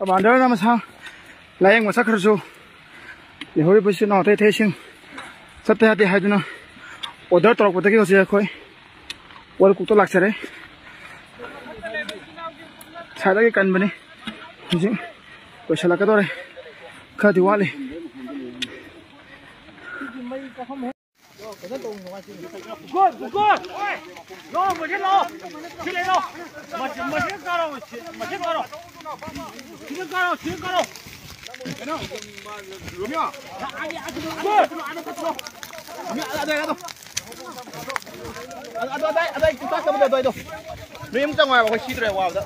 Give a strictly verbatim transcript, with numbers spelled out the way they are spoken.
ꯀꯃꯥꯟꯗꯔꯅ ꯃꯁꯥ ꯂꯥꯌꯦꯡꯕ ꯆꯠꯈ꯭ꯔꯁꯨ, ꯂꯩꯍꯧꯔꯤꯕ ꯏꯆꯤꯜ ꯏꯅꯥꯎ ꯑꯇꯩ ꯑꯇꯩꯁꯤꯡ ꯆꯠꯇ ꯌꯥꯗꯦ ꯍꯥꯏꯗꯨꯅ ꯑꯣꯔꯗꯔ ꯇꯧꯔꯛꯄꯗꯒꯤ ꯍꯧꯖꯤꯛ ꯑꯩꯈꯣꯏ ꯋꯥꯔꯜ ꯀꯨꯛꯇ ꯂꯥꯛꯆꯔꯦ꯫ ꯉꯁꯥꯏꯗꯒꯤ ꯀꯟꯕꯅꯤ, ꯍꯧꯖꯤꯛ ꯂꯣꯏꯁꯤꯜꯂꯛꯀꯗꯧꯔꯦ, ꯈꯔꯗꯤ ꯋꯥꯠꯂꯤ꯫ Good, good, good. ꯂꯥꯛꯑꯣ, ꯃꯁꯤ ꯂꯥꯛꯑꯣ꯫ ꯁꯤ ꯂꯩ ꯂꯥꯛꯑꯣ꯫ ꯃꯁꯤ, ꯃꯁꯤ ꯀꯥꯔꯣ, ꯁꯤ, ꯃꯁꯤ ꯀꯥꯔꯣ꯫ ꯁꯤꯗ ꯀꯥꯔꯣ, ꯁꯤꯗ ꯀꯥꯔꯣ꯫ ꯀꯩꯅꯣ? ꯔꯣꯃꯤꯌꯣ꯫ ꯒꯨꯗ꯫ ꯔꯣꯃꯤꯌꯣ, ꯑꯗꯥꯏ, ꯑꯗꯥꯏ, ꯑꯗꯥꯏ꯫ ꯑꯗꯥꯏ, ꯑꯗꯥꯏ, ꯑꯗꯥꯏ, ꯆꯥꯛ ꯆꯥꯕꯗꯣ ꯑꯗꯥꯏꯗꯣ꯫ ꯅꯣꯏ ꯑꯃꯨꯛ ꯆꯪꯉꯣ ꯍꯥꯏꯕ, ꯑꯩꯈꯣꯏ ꯁꯤꯗ꯭ꯔꯦ ꯋꯥꯕꯗ꯫